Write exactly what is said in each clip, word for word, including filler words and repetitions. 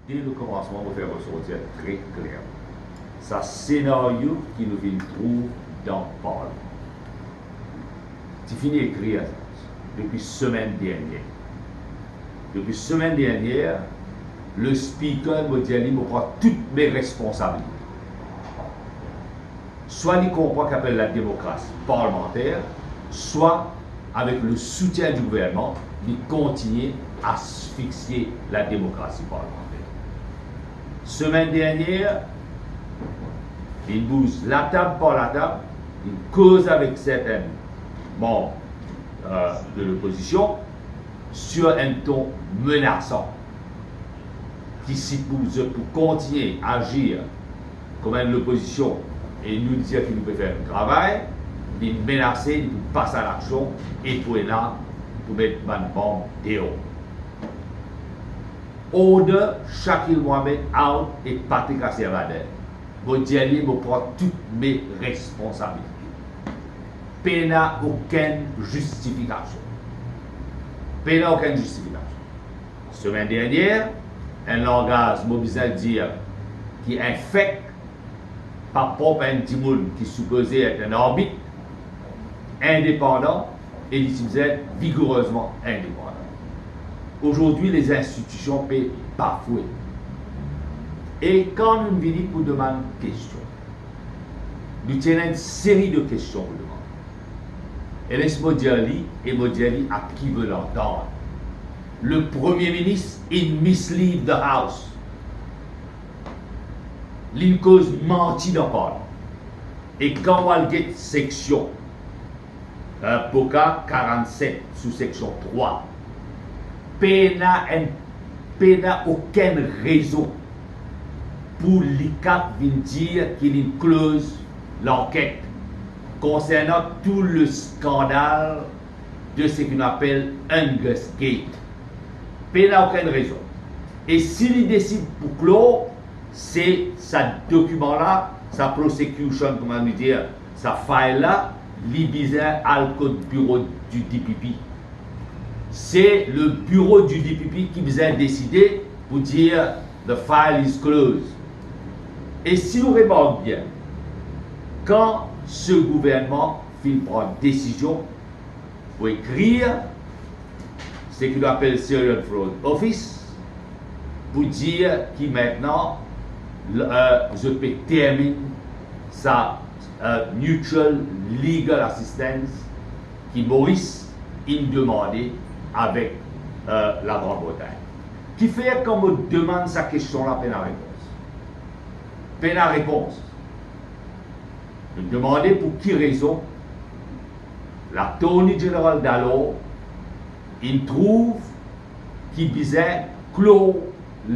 De le komansman, mo fer resortir tre kler sa senario ki nou finn trouv dan parlman. Ti fini ekrir depi semenn dernier. Depi semenn dernier, le Speaker, mo dir li, mo pran tout me responsabilite. Swa li konpran ki apel lademokrasi parlmanter, swa avek le soutien di gouvernman, li kontigne asfixie lademokrasi parlmanter. Semenn dernier, li bouz latab par latab, li koz avek sertin manb, euh, de lopozision, sur enn ton menasan, ki si pou, zot pou kontigne azir kouma enn lopozision, e nou dir ki nou pe fer nou travay, li menase, li pou pas a laksion, e pou ena, pou met bann manb deor. Order Shakil Mohammed out e Patrick Asirvaddin. Mo dir li, mo pran tou me responsabilite. Pena okenn zistifikasion. Pena okenn zistifikasion. Semenn dernier, enn langaz, mo bizin dir, ki infek, pa prop enn dimoun ki sipoze et enn arbit indepandan, e li ti bizin vigorezman indepandan. Azordi, lezinstitision pe bafwe. E kan nou vini pou demann kestion, nou ti ena enn seri de kestion pou demann. E les mo dir li, e mo dir li a ki veut l'entendre. Le Premier Ministre, il mislead the House. Li koz manti dan parlman. E kan ou al get seksion, euh, boka karannset sou seksion trwa, pena enn, pena okenn rezon pou l'ICAT vinn dir ki li kloz lanket konsernan tou le skandal de seki nou apel Angus Gate. Pena okenn rezon. E si li desid pou klor, se sa dokiman la, sa prosecution, kouma nou dir, sa file la, li bizin al kot biro di DPP. Se le biro di DPP ki bizin deside pou dir, "The file is closed." E si nou remark bien, kan se gouvernman finn pran desizion pou ekrir seki nou apel Serial Fraud Office, pou dir ki mintnan, l-, euh, zot pe terminn sa, euh, mutual legal assistance ki Moris inn demande avek, euh, Lagrand Bretagn. Kifer kan mo demann sa kestion la, pena repons. Pena repons. Nou demande pou ki rezon Lattorney General dalor inn trouv ki bizin klor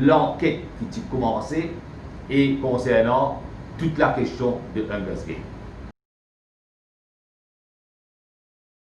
lanket ki ti koumanse e konsernan tou lakestion de Angus Gate.